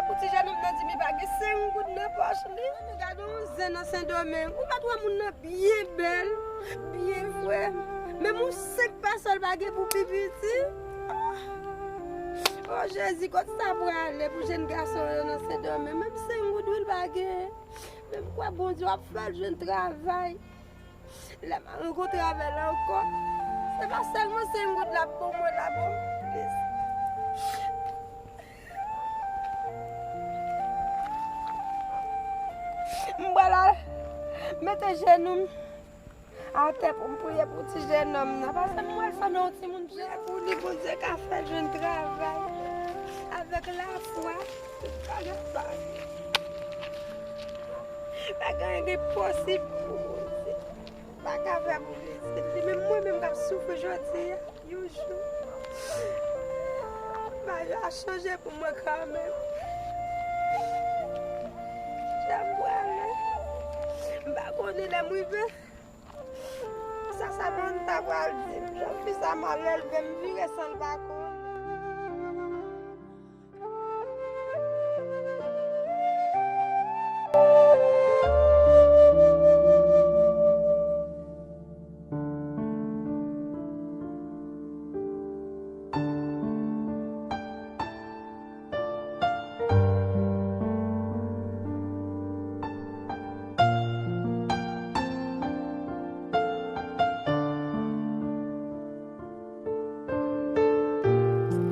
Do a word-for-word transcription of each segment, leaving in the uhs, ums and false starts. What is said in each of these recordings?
Pou ti jènòm nan di m li pa gen senk goud nan pòch li. Gade yon zen nan Sendomeng. Ou pa t wè moun nan byen bèl, byen fre. Menm yon senk peso l pa gen pou pi piti. Ah. O Jezi, kot sa prale pou jèn gason yo nan Sendomeng? Menm senk goud wi l pa gen. Men m kwè Bondye w ap fè l jwenn travay. Lè m a rankontre avè l ankò, se pa sèlman senk goud l ap ban mwen, l ap ban m plis. M pral al mete jenou m atè pou m priye pou ti jènòm nan, paske m wè l sanble yon timoun. Priye pou li, Bondye ka fè l jwenn travay. Avèk lafwa, tout bagay pa, pa gen anyen ki enposib pou Bondye. Pa ka fè pou pitit li, men mwen menm k ap soufri jodi a, yon jou, bagay yo a chanje pou mwen kanmenm. Jan m prale, m pa konnen lè m rive. Sa Samantha pral di m, jan fi sa mal elve, m vire san l pa konnen.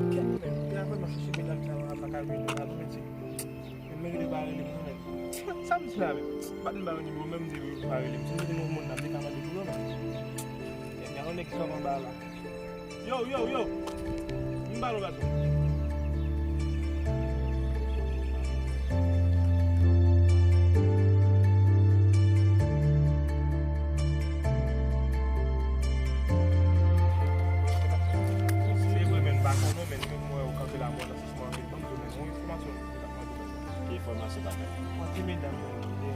Kèt, men, m te vrèman chèche medam sa yo, pa ka jwenn yo la non, mesye. Men m rele pa rele m non, men. Sa m di la, men? M pa t menm ba yo nimewo, men m di yo pa rele m. Si m te gen yon moun la, m te ka mande pou yo, men. Nèg la, yon nèg ki sòt anba la. Yo, yo, yo! M ba nou baton. Se vre, men m pa konnen, men mwen, mwen wè ou kanpe la, mwen nan sisman anpil, ban m donnen yon enfòmasyon. Ki enfòmasyon, patnè? Yon ti medam, men, ki te,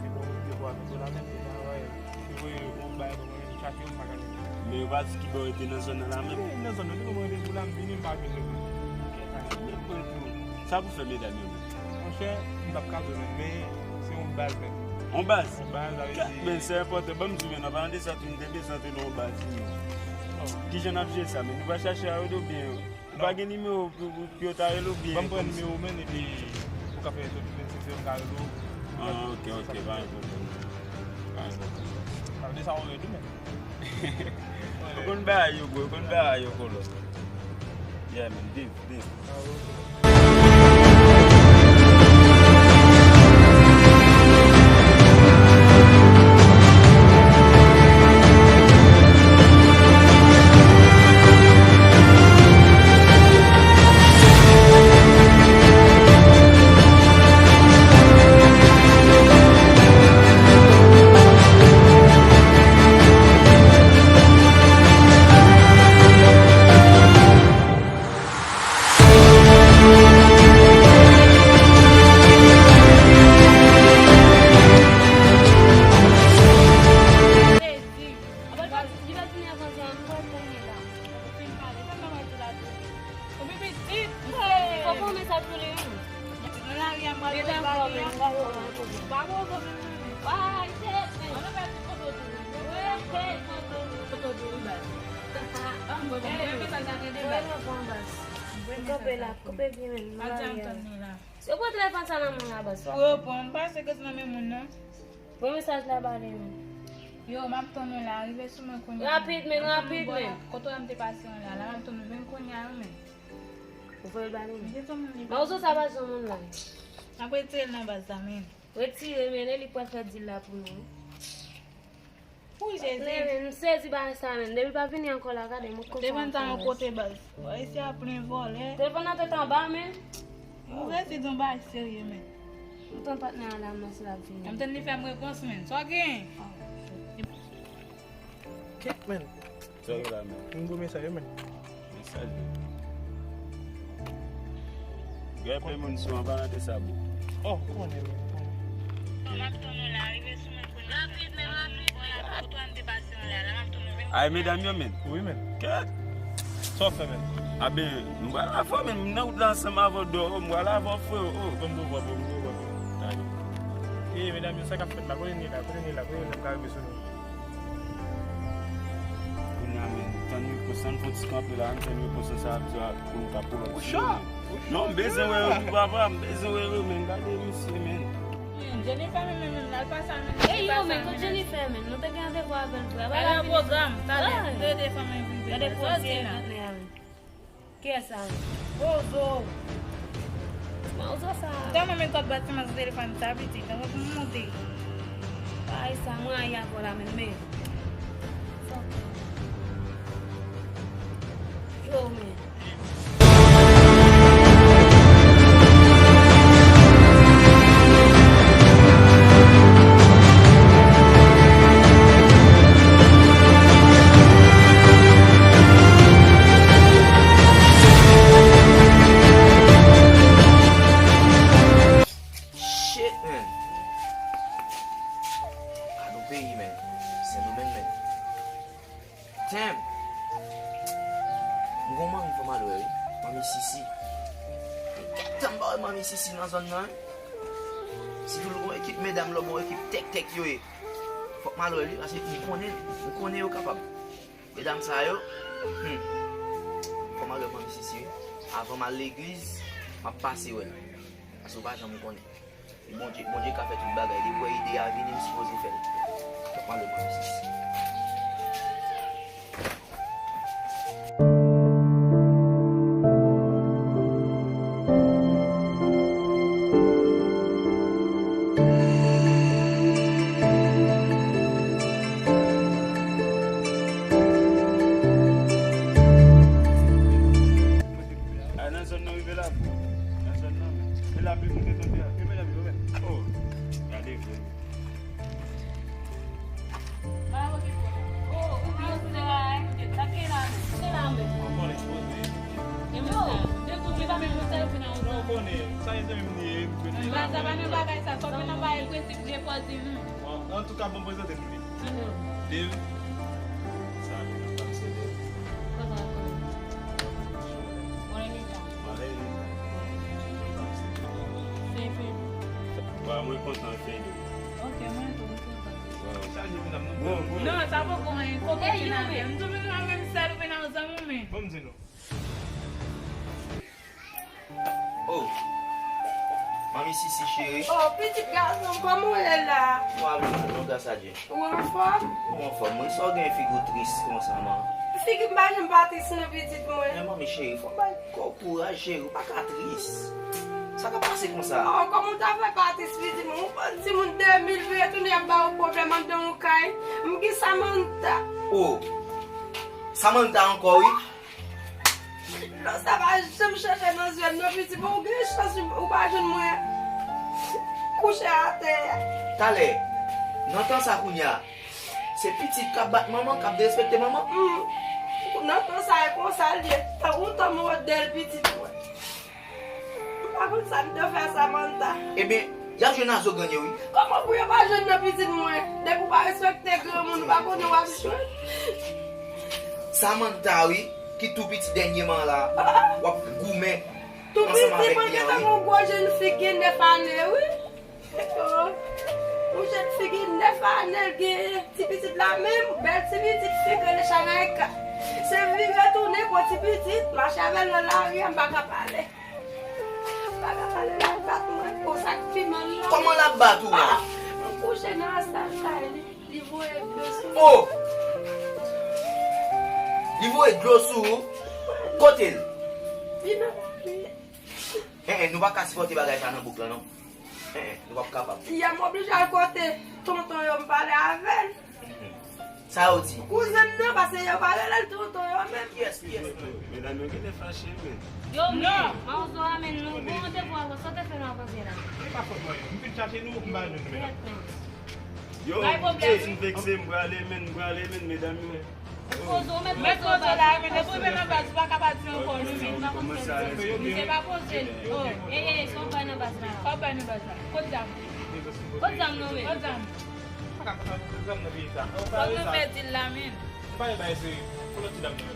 ki te bon, ki te bon avèk ou la, men, ki ta wè, ki voye yon bagay ban mwen, men, m chache yo, m pa ka jwenn yo. Men yo pa di ki bò yo te nan zòn nan la menm? Wi, nan zòn nan, depi mwen rete pou la, m vini, m pa jwenn yo. Men mwen tou, sa pou fè medam yo menm? Monchè, m p ap ka jwenn, men se yon baz, men. Yon baz? Yon baz, sa vle di. Men se enpòtan, ban m di, men, an palan de sa, tou, m te bezwen antre nan yon baz, wi. Oh. Kijan n ap jere sa, men? Nou pral chache a rele oubyen? Ou pa gen nimewo pou, pou, pou yo ta rele w byen? Ban m pran nimewo w, men, epi ou ka fè tout, men, si se yo ka rele w. Ah, ok, ok, pa gen pwoblèm. Pa gen pwoblèm. Sa vle di sa w rele tou, men. Ou konn bagay yo, bro, ou konn bagay yo, kolo. Yeah, man, deal, deal. Ah, ok. Sezi. Apre l pa di, li pa di anyen avan sa, m pral kounye la. Ou fin pale, sa m pa pral di la tou. Ou pi pitit, m sezi. Fò w fè yon mesaj pou li, wi. Nan lari a, m pral voye bagay la. Ou pa pran pwoblèm, non. Ay, shit, man. An nou pèdi foto tou. Wi, shit, man. Foto tou, wi, baz. An bon, bon, bon, mesaj la tande, baz. Voye nan fon, baz. M kanpe la, koupe byen, men, nan lari a. Si w pran telefòn sa nan men w la, baz, pa. Ou pran, m pa se ke se nan men moun nan. Pran mesaj la ba li, men. Yo, m ap tann ou la, rive sou mwen kounye a. Rapid, men, rapid, men. Kote w wè m te pase an la, la, m ap tann ou, vin kounye a, wi, men. Ou voye l ba li, men. Mawozo sa pa janm online. M ap retire l nan baz la, men. Retire, men, e li k pral fè deal la pou nou. Wi, Jezi. Men, men, m sezi bagay sa, men. Depi l pa vini ankò la, gade, m konsa. Telefòn sa yon kote, baz. Bò, isi a plen vòlè. Telefòn nan tèt anba, men. Ou resi di yon bagay serye, men. M tann patnè a la, m nan si l ap vini. M tann li fè m repons, men. Sa w gen? Ah, shit. Kèt, men. Sa w gen la, men? Yon gwo mesaj, men. Mesaj, men. Gen anpil moun sou an palan de sa, bro. Oh, ou konnen, men. Ay, medam yo, men. Wi, men. Kèt. Sa w fè menm? Aben, m pral avè w, men m nan wout la ansanm avè w, dò, m pral avè w, freo. Ban m do vwa, bro, m do vwa, bro. Gade. E medam yo, sa k ap fèt la? Kote n ye la? Kote n ye la? Kote n ye la? M ka rive sou nou. Kounye a, men, tann repons, tann fon ti kanpe la, ann tann repons sa ap di a pou nou ka pwolonje. Ou cho? Non, m bezwen wè yo tou, papa, m bezwen wè yo, men gade misye, men. Men, Jennifer, men, men, men, l al pase a, men. E yo, men, kot Jennifer, men? Nou te gen randevou avè l vre. Al nan pwogram, talè, m te rete fanmi vin. Gade pwòz nan men. Kiyès sa? Ozo. Mawozo sa. Tèlman men kòb bat seman sou telefòn sa, pitit. Tankou pou m monte. Ay, sa, mwen ay avè w la, men, men. Yo, men. Shit, man. Gad yon peyi, man. Sendomeng, man. Damn! M gon manmi fò m al wè wi. Manmi Sisi. Kèk tan m pa wè manmi Sisi nan zòn nan wi. Sitou l gon ekip medam lòbò, ekip tèktèk yo ye. Fòk m al wè l wi, paske m konnen, m konnen yo kapab. Medam sa yo, hmm. Fò m al wè manmi Sisi wi. Avan m al legliz, m ap pase wè l. Paske w pa janm konnen. E Bondye, Bondye ka fè tout bagay. Depi w wè ide a vini, m sipoze fè l. Fòk m ale pran mesye. A, nan zòn nan rive la, bro. Nan zòn nan. E lapli moute tonbe a. E medam yo, men. Oh, gade vre. Mwen konnen, sa ye zanmi m li ye. Ba, sa pa nan bagay sa, fòk nou nan bagay prensip, je pòz di nou. An, antouka, bon, prezante nou li. Dev. Sa, nou pa se Dev. Mwen, mwen kontan fè li. Ok, mwen tou, mwen kontan. Bon, bon. Non, sa poko anyen. Kòman w vin avè m? M tou vin avè m sèl, ou vin avè zanmi w, men. Bon, m di nou. Oh. Manmi Sisi cheri. Oh, pitit gason m, kòman w ye la? Mwen ap jwenn nou, gras a Dye. Ou anfòm? Ou anfòm, wi. Sa w gen figi w tris konsa, man? Figi m pa janm pa tris non, pitit mwen. Men manmi cheri, fò w bay kò w kouraj, cheri. Ou pa ka tris. Sa k ap pase konsa? Oh, kòman w ta fè pa tris, pitit mwen? Yon bann timoun de mil vin retounen ap ba ou pwoblèm anndan yon kay. M gen Samantha. Oh. Samantha ankò, wi. Non, sa pa janm chanje nan zye m non, pitit mwen, ou gen chans ou pa jwenn mwen kouche atè a. Talè, nan tan sa kounye a, se pitit k ap bat manman, k ap derespekte manman? Hmm. Nan tan sa, e konsa l ye. Tankou yon tan modèl, pitit mwen. M pa konn sa m te fè Samantha. Ebyen, y ap jwenn a zo grenn yo, wi. Kòman pou yo pa jwenn nan pitit mwen? Depi w pa respekte granmoun, ou pa konnen w ap jwenn. Samantha, wi, ki tou piti dènyèman la, w ap goumen ansanm avèk li an, wi. Tou piti, mwen gentan yon gwo jèn fi ki gen nèf ane, wi. Oh, yon jèn fi ki gen nèf ane, l gen ti pitit la menm, bèl ti pitit fi k rele Chanayka. Se vire tounen pran ti pitit, mache avè l nan lari a, m pa ka pale. M pa ka pale, l ap bat mwen. Bon, sa k pi mal la. Kòman l ap bat ou a? Ah, m kouche nan sal kay li, li voye dlo sou mwen. Oh! Li voye dlo sou ou? Kote l? Li nan lari. Eh, eh, nou pa ka sipòte bagay sa nan bouk lan, non. Eh, eh, nou p ap kapab. Yè m oblije al kote tonton yo, m pale avè l. Sa yo di? Kouzen m nan, paske yo pa rele l tonton yo menm. Kiyès, kiyès? Medam yo genlè fache, men. Yo, men, Mawozo a, men nou gon randevou avè w, sa w te fè nou avanse la? E pa fòt mwen, m fin chache nou, m pa jwenn nou, medam. Yo, si m vekse, m prale, men, m prale, men, medam yo. Poze w, men poze w la, men depi w rive nan baz, ou pa ka pa di ankò, non, men. Misye pa poze l. Oh, ey, ey, ey, sa w bay nan baz la? Sa w bay nan baz la? Kot zam? Kot zam nan, men? Kot zam? Kot nou fè dil la, men? M pa bay se pou lòt ti dam nan.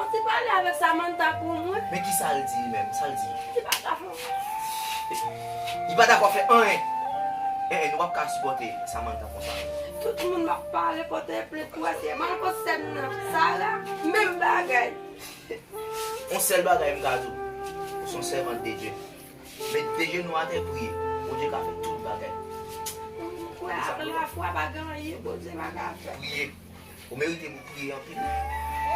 fè yon ti pale avèk Samantha pou mwen. Men ki sa l di li menm? Sa l di? Li pa ka fè. Li pa dakò fè anyen. Eh, eh, nou p ap ka sipòte Samantha konsa. Tout moun m ap pale, pote plent pou eseye. Mwen, kot sè m nan, Sara, menm bagay. Yon sèl bagay m ka di w, ou se yon sèvant de Dye. Met de jenou atè, priye. Bondye ka fè tout bagay. Ou kwè ak lafwa pa gen anyen Bondye pa ka fè. Priye. Ou merite pou priye anpil.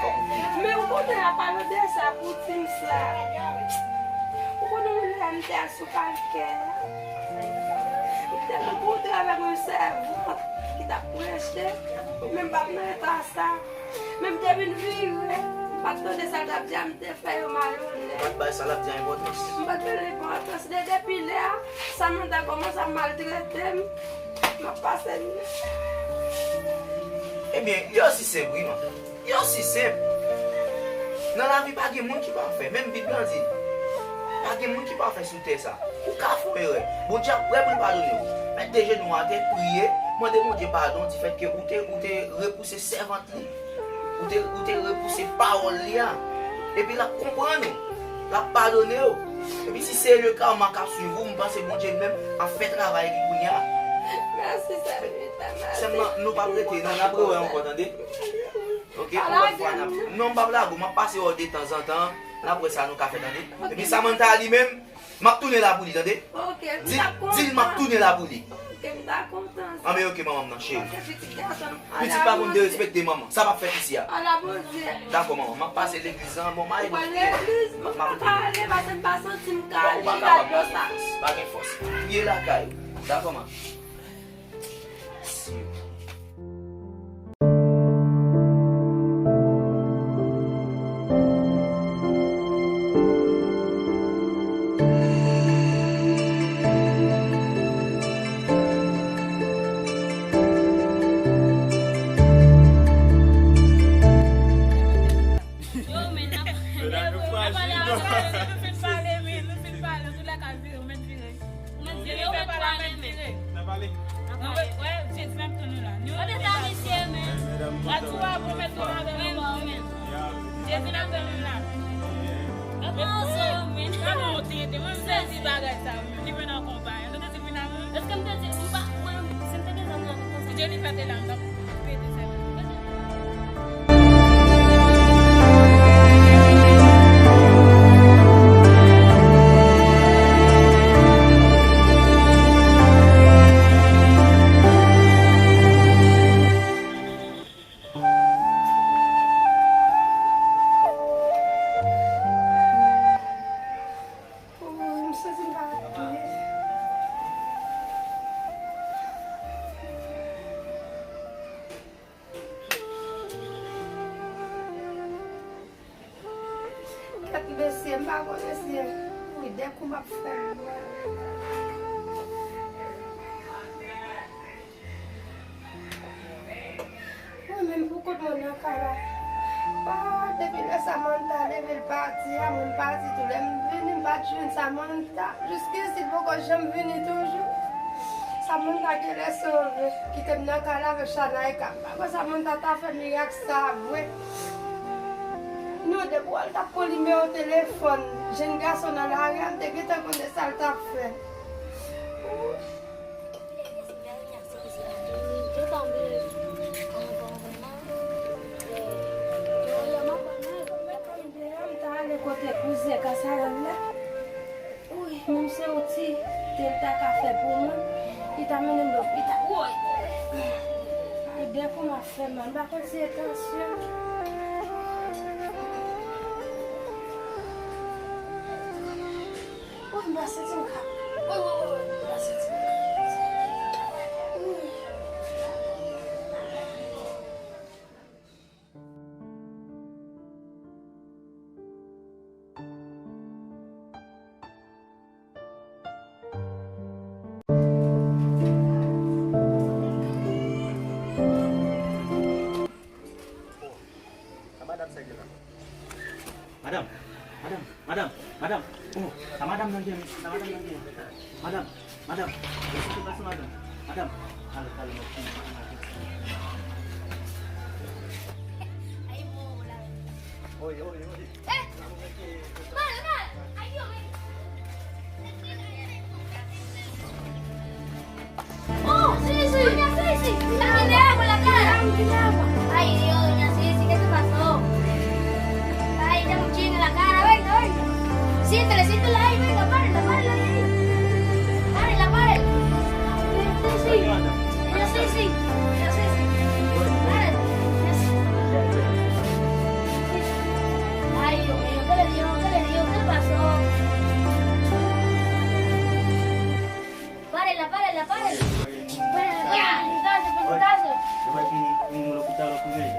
Fòk ou priye. Men ou konnen, an palan de sa, pou ti m sa, ou konnen yon lè m te al sou pakè a. M te kontre avèk yon sèvant ki t ap preche, men m pa t nan eta sa. Men m te vin vire, m pa t tande sa l t ap di a, m te fè yo malonèt. Ou pa t bay sa l ap di a enpòtans. M pa t bay l enpòtans. De, depi lè a, Samantha kòmanse ap maltrete m. M ap pase mizè. Ebyen, li osi senp, wi, man. Li osi senp. Nan lavi, pa gen moun ki pafè. Menm Bib lan di, pa gen moun ki pafè sou tè sa. Ou ka fè yon erè. Bondye ap prè pou l padone w. Met de jenou atè, priye, mande Bondye padon difèt ke ou te, ou te repouse sèvant li. Ou te, ou te repouse pawòl li a. Epi l ap konprann ou. L ap padone w. Epi si se le karma k ap swiv ou, m panse Bondye li menm ap fè travay li kounye a. Mèsi, Samantha, mèsi. Sèlman, nou p ap rete, non, n ap rewè ankò, tande? Ok, yon lòt fwa n ap. Non, m p ap lage w, m ap pase wè w detanzantan, n ap wè sa nou ka fè, tande? Epi Samantha li menm, m ap tounen la pou li, tande? Ok, m ta kontan. Di l m ap tounen la pou li. Ok, m ta kontan sa. Anben, ok, manman m nan, cheri. Ok, pitit gason m. Pitit pa konn derespekte manman. Sa p ap fèt isi a. Ala Bondye. Dakò, manman, m ap pase legliz lan, bon, m ale. Ou pral legliz? Mwen pa ka ale, paske m pa santi m ka ale. Ou pa kapab, pa gen fòs. Pa gen fòs. Priye lakay ou. Dakò, manman. Yo, men, n ap, n ap pale avè w, nou fin pale, men, nou fin pale, nou tou lè ka vire, ou mèt vire. Ou mèt vire, ou mèt pale, men. N ap pale. N ap pale. Wè, Jezi n ap tann nou la. Kote sa, mesye, men? Gad tou a, pou mèt tou avè nou, men. Jezi n ap tann nou la. Gad yon zo, men. Gad yon tenten, mwen m sezi bagay sa, men. Li vin an konpay. Èske m te di, m pa, mwen, si m te gen zam nan, konsa. Si Jennifer te la, m t ap pete sèvis. Oh, m santi m pa byen. Mesye, m pa konnen si wi, de kou m ap fè m. Mwen menm pou kont mwen nan kay la. Ah, depi lè Samantha leve l pati a, mwen m pati tou. Lè m vini, m pa t jwenn Samantha. Jiskisit, li poko janm vini toujou. Samantha genlè sove. Kite m nan kay la avèk Shanaïka. M pa kwè Samantha ta fè mirak sa vre. Non, depi w al t ap pran nimewo telefòn jèn gason nan lari a, m te gentan konnen sa l t ap fè. M ta ale kote kouzen Kasayòl la. Wi, menm se yon ti te l ta ka fè pou mwen, li ta mennen m lopital. Woy! Ay, de kou m ap fè mal, m pa konn si se tansyon. Woy, m pa santi m ka. Woy, woy, woy, woy, m pa santi m ka. Woy. Sa madanm sa gen la? Madanm, madanm, madanm, madanm. Oh, sa madanm nan gen, sa madanm nan gen. Madanm, madanm. Sa se pase madanm. Madanm. Pale, pale, mwen. Oye, oye, oye. Eh! Pale, pale. Ay, Dye mwen. Oh, sí, sí. Doña Ceci, la tiene agua en la cara. Ay, Dios, doña Ceci, ¿qué te pasó? Ay, esta muchacha en la cara, venga, venga. Siéntele, siéntele ahí, venga, párela, párela ahí. Párela, párela. Doña Ceci, doña Ceci, doña Ceci. Párela. Ay, Dios mío, ¿qué le dio? ¿Qué le dio? ¿Qué le pasó? Párela, párela, párela. Párela, párela, párela, párela. Yo mèt vin, vin lopital an premye.